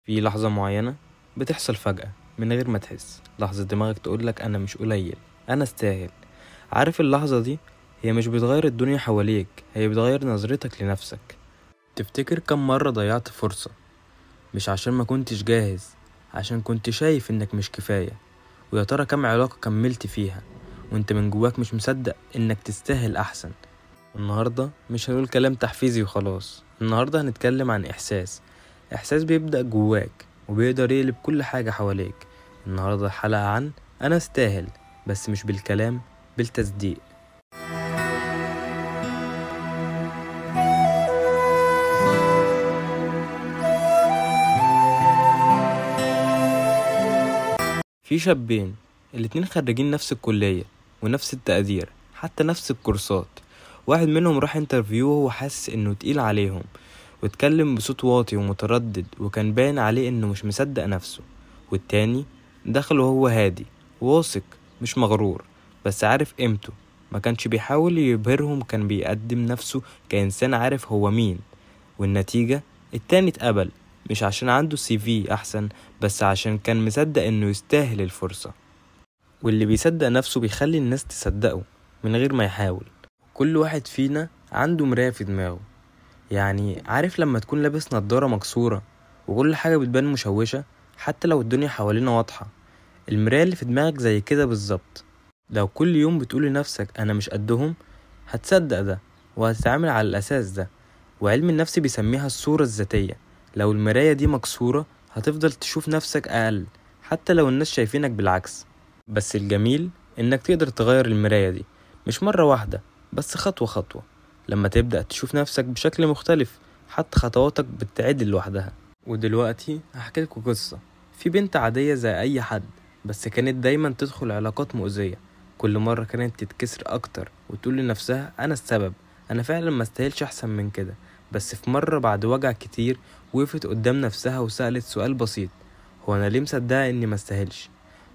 في لحظة معينة بتحصل فجأة من غير ما تحس، لحظة دماغك تقولك أنا مش قليل، أنا استاهل. عارف اللحظة دي هي مش بتغير الدنيا حواليك، هي بتغير نظرتك لنفسك. تفتكر كم مرة ضيعت فرصة مش عشان ما كنتش جاهز، عشان كنت شايف انك مش كفاية؟ ويا ترى كم علاقة كملت فيها وانت من جواك مش مصدق انك تستاهل احسن؟ النهاردة مش هنقول كلام تحفيزي وخلاص، النهاردة هنتكلم عن احساس، احساس بيبدأ جواك وبيقدر يقلب كل حاجة حواليك. النهاردة حلقة عن انا استاهل، بس مش بالكلام، بالتصديق. في شابين الاتنين خريجين نفس الكلية ونفس التقدير، حتى نفس الكورسات. واحد منهم راح interview وهو حاسس انه تقيل عليهم، واتكلم بصوت واطي ومتردد، وكان باين عليه انه مش مصدق نفسه. والتاني دخل وهو هادي واثق، مش مغرور، بس عارف قيمته. ما كانش بيحاول يبهرهم، كان بيقدم نفسه كإنسان عارف هو مين. والنتيجة التاني اتقبل، مش عشان عنده CV احسن، بس عشان كان مصدق انه يستاهل الفرصة. واللي بيصدق نفسه بيخلي الناس تصدقه من غير ما يحاول. كل واحد فينا عنده مراية في دماغه، يعني عارف لما تكون لابس نظارة مكسورة وكل حاجة بتبان مشوشة حتى لو الدنيا حوالينا واضحة؟ المراية اللي في دماغك زي كده بالظبط. لو كل يوم بتقول لنفسك انا مش قدهم، هتصدق ده وهتتعامل على الاساس ده. وعلم النفس بيسميها الصورة الذاتية. لو المراية دي مكسورة هتفضل تشوف نفسك أقل حتى لو الناس شايفينك بالعكس. بس الجميل إنك تقدر تغير المراية دي، مش مرة واحدة، بس خطوة خطوة. لما تبدأ تشوف نفسك بشكل مختلف حتى خطواتك بتعدل لوحدها. ودلوقتي هحكي لكم قصة. في بنت عادية زي أي حد، بس كانت دايما تدخل علاقات مؤذية. كل مرة كانت تتكسر أكتر وتقول لنفسها أنا السبب، أنا فعلا ما استاهلش أحسن من كده. بس في مرة بعد وجع كتير وقفت قدام نفسها وسألت سؤال بسيط: هو أنا ليه مصدقة إني ما استاهلش؟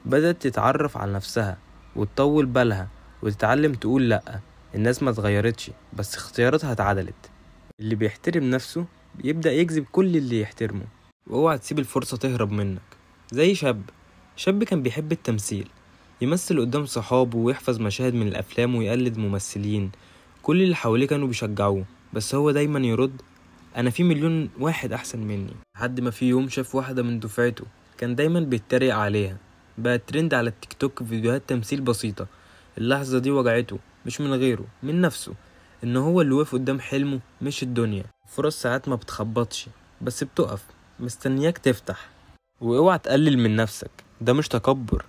بدأت تتعرف على نفسها وتطول بالها وتتعلم تقول لأ. الناس ما اتغيرتش، بس اختياراتها اتعدلت. اللي بيحترم نفسه بيبدأ يجذب كل اللي يحترمه. واوعى تسيب الفرصة تهرب منك. زي شاب كان بيحب التمثيل، يمثل قدام صحابه ويحفظ مشاهد من الأفلام ويقلد ممثلين. كل اللي حواليه كانوا بيشجعوه، بس هو دايما يرد انا في مليون واحد احسن مني. لحد ما في يوم شاف واحدة من دفعته كان دايما بيتريق عليها، بقى ترند على التيك توك فيديوهات تمثيل بسيطة. اللحظة دي وجعته، مش من غيره، من نفسه، ان هو اللي وقف قدام حلمه مش الدنيا. فرص ساعات ما بتخبطش، بس بتقف مستنياك تفتح. واوعى تقلل من نفسك، ده مش تكبر.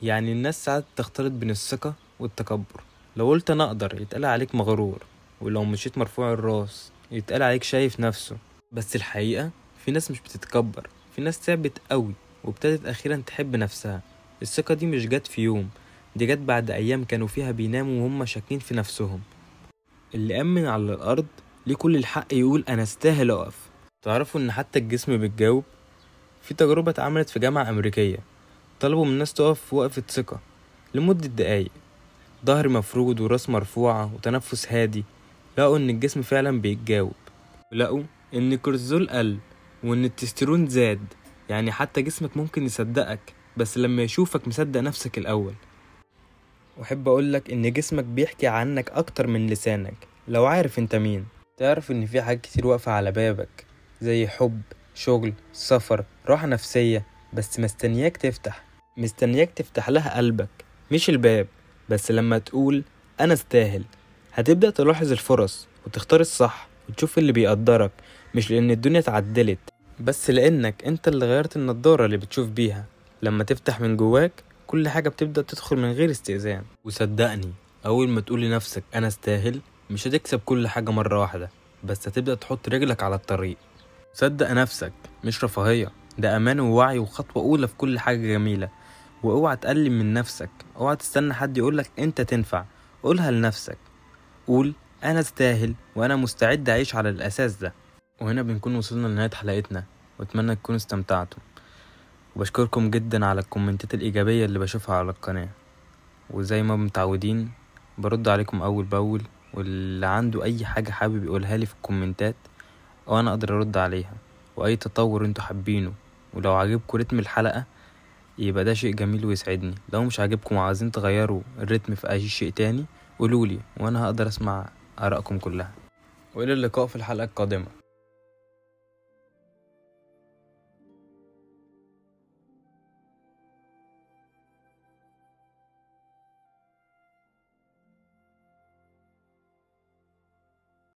يعني الناس ساعات تختلط بين الثقة والتكبر. لو قلت انا اقدر يتقال عليك مغرور، ولو مشيت مرفوع الراس يتقال عليك شايف نفسه. بس الحقيقة في ناس مش بتتكبر، في ناس تعبت قوي وابتدت أخيرا تحب نفسها. الثقة دي مش جت في يوم، دي جت بعد أيام كانوا فيها بيناموا وهم شاكين في نفسهم. اللي أمن على الأرض ليه كل الحق يقول أنا استاهل أقف. تعرفوا إن حتى الجسم بيتجاوب؟ في تجربة اتعملت في جامعة أمريكية، طلبوا من الناس تقف وقفة ثقة لمدة دقايق، ظهر مفرود وراس مرفوعة وتنفس هادي. لقوا ان الجسم فعلا بيتجاوب، ولقوا ان الكورتيزول قل وان التستيرون زاد. يعني حتى جسمك ممكن يصدقك، بس لما يشوفك مصدق نفسك الاول. واحب اقولك ان جسمك بيحكي عنك اكتر من لسانك لو عارف انت مين. تعرف ان في حاجات كتير واقفة على بابك، زي حب، شغل، سفر، راحة نفسية، بس مستنياك تفتح، مستنياك تفتح لها قلبك مش الباب. بس لما تقول انا استاهل هتبدأ تلاحظ الفرص وتختار الصح وتشوف اللي بيقدرك، مش لأن الدنيا اتعدلت، بس لأنك انت اللي غيرت النضارة اللي بتشوف بيها. لما تفتح من جواك كل حاجة بتبدأ تدخل من غير استئذان. وصدقني أول ما تقول لنفسك أنا استاهل، مش هتكسب كل حاجة مرة واحدة، بس هتبدأ تحط رجلك على الطريق. صدق نفسك مش رفاهية، ده أمان ووعي وخطوة أولى في كل حاجة جميلة. واوعى تقلل من نفسك، اوعى تستنى حد يقولك انت تنفع، قولها لنفسك. قول أنا استاهل وأنا مستعد أعيش على الأساس ده. وهنا بنكون وصلنا لنهاية حلقتنا، وأتمنى تكونوا استمتعتوا. وبشكركم جدا على الكومنتات الإيجابية اللي بشوفها على القناة، وزي ما متعودين برد عليكم أول بأول، واللي عنده أي حاجة حابب يقولها لي في الكومنتات وأنا أقدر أرد عليها. وأي تطور انتوا حابينه ولو عاجبكم رتم الحلقة يبقى ده شيء جميل ويسعدني. لو مش عاجبكم وعايزين تغيروا الرتم في اي شيء تاني قولولي، وانا هقدر اسمع ارائكم كلها. والى اللقاء في الحلقة القادمة.